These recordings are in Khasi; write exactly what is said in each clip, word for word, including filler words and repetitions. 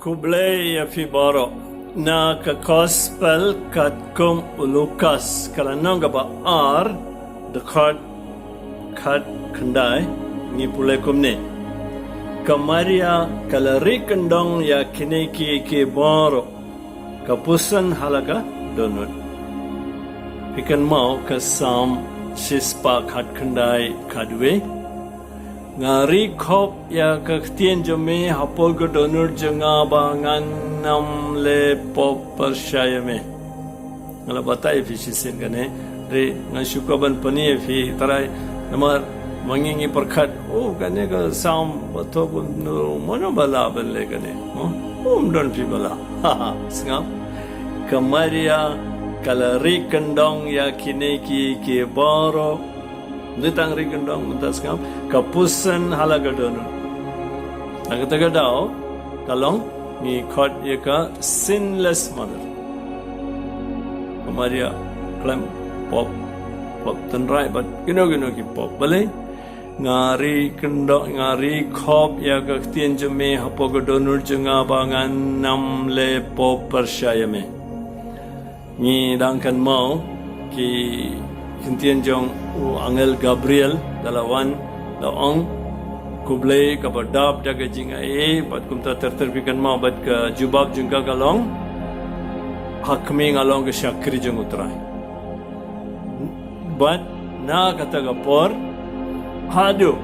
Khublei ïa phi baroh. Na ka Gospel katkum u Lukas, ka lynnong kaba ar, dkhot khatkhyndai, ngi pule kumne: Ka Maria ka la ri kyndong ïa kine kiei kiei baroh, ka puson ha la ka dohnud. Phi kynmaw ka Salm shispah khatkhyndai, khatwei: Nga ri khop ïa ka ktien jong me hapoh ka dohnud jong nga, ba ngan ym leh pop pyrshah ïa me. Nga la batai ïa phi shisien kane, hynrei nga shu kwah ban pyni ïa phi, Trai, namar ma ngi ngi pyrkhat, oh, kane ka Salm ba thoh kumno, mano ba lah ban leh kane, mo? Um don phi ba lah. Sngap. Ka Maria ka la ri kyndong ïa kine kiei kiei baroh, ym dei tang ri kyndong mynta, sngap, ka puson ha la ka dohnud. Na kata ka daw ka long, ngi khot ïa ka Sinless Mother. Ka Maria khlem pop, pop tynrai bad kino kino ki pop. Balei? Nga ri kyndong, nga ri khop ïa ka ktien jong me hapoh ka dohnud jong nga, ba ngan ym leh pop pyrshah ïa me. Ngi dang kynmaw ki ktien jong u angel Gabriel, da la wan, da ong: Khublei kaba dap da ka jingai, bad kumta ter ter, phi kynmaw, bad ka jubab jong ka ka long: Ha khmih nga long ka shakri jong u Trai. Bad na kata ka por haduh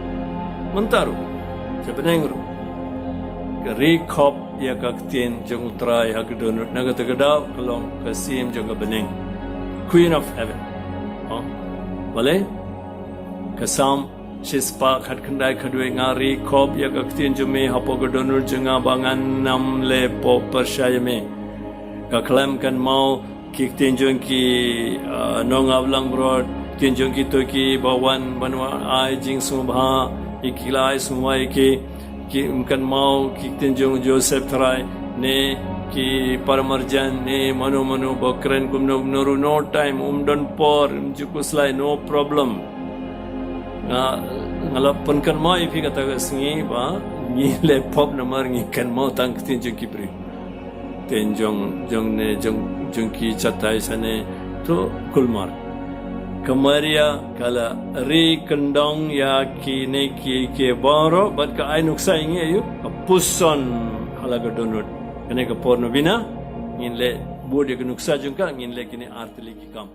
mynta ruh, sha bneng ruh, ka ri khop ïa ka ktien jong u Trai ha ka dohnud, na kata ka daw ka long ka Syiem jong ka bneng, Queen of Heaven. Oh, balei? Ka Salm shispah khatkhyndai, khatwei: Nga ri khop ïa ka ktien jong me hapoh ka dohnud jong nga, ba ngan ym leh pop pyrshah ïa me. Ka khlem kynmaw ki ktien jong ki, ah, nongaphlang brot, ktien jong kito kiba wan ban ai jingsngewbha ïa ki, la ai sngewbha ïa ki. Ki, ym kynmaw ki ktien jong Joseph, Trai, ne ki paramarjan, ne mano mano ba kren kumno kumno ruh, no time, um don por, um ju khuslai, no problem. Nga, nga la pynkynmaw ïa phi kata ka sngi ba ngi leh pop namar ngi kynmaw tang ktien jong ki briew. Ktien jong, jong ne, jong, jong ki chatai sane, to kulmar. Ka Maria ka la ri kyndong ïa kine kiei kiei baroh, bad ka ai nuksa ïa ngi, aïu? Ka puson ha la ka dohnud. Kane ka por nobina ngin leh bud ïa ka nuksa jong ka, ngin leh kine ar tylli ki kam.